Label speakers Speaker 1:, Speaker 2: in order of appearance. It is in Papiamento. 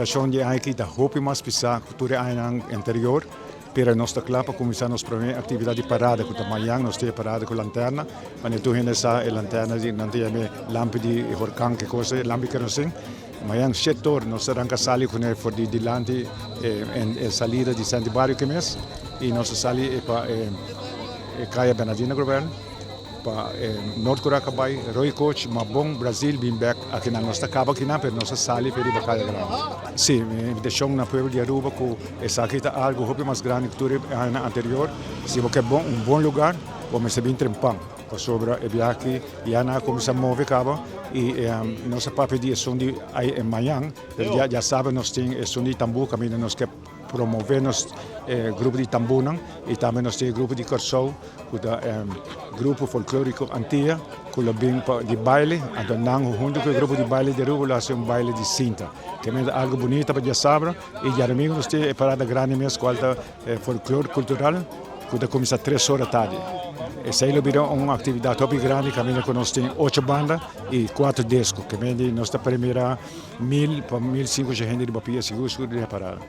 Speaker 1: Preparashon di e aña aki ta hopi mas pisá ku tur e añanan anterior, pero nos ta kla pa kuminsá nos promé aktividat di parada ku ta mañan. Nos tin e parada ku lanterna, manera tur hende sa e lanterna di nan ta yama e lampi di horkan ke kos ei, lampi kerosin. Mañan shete or nos ta ranka sali kuné for di dilanti e salida di Senti Bario Kemes i nos ta sali pa e kaya Bernardino Grovel. Pa e Noord Korea ka bai Roy Coach Mabon Brazil bin bek akinan nos ta kaba akinan pero nos a sali fe riba Kaya Grandi. Si, mi invitacion na pueblo di Aruba cu esaki ta algo hopi mas grandi cu tur e añanan anterior. Si bo ke bon un bon lugar bo mester bin trempan pasobra e biaha aki ya nan a cuminsa move caba y nos a papia di esun di mañan pero ya sabe nos tin esun di tambú caminda nos ke promove nos grupo di tambúnan y tambe nos tin e grupo di Kòrsou ku ta e grupo folklóriko Antia ku lo bin pa di baile, anto nan huntu ku e grupo di baile di Aruba lo hasi un baile di sinta. Ke mester algu bunita pa diasabra i diadomingo nos tin e parada grandi mes kual ta e folklor kultural ku ta kuminsá tres ora tardi. Esei lo bira un aktividat hopi grandi kaminda ku nos tin ocho banda i kuater disko. Ke mester nos ta premira mil pa 1500 hende riba pia sigur sigur den e parada.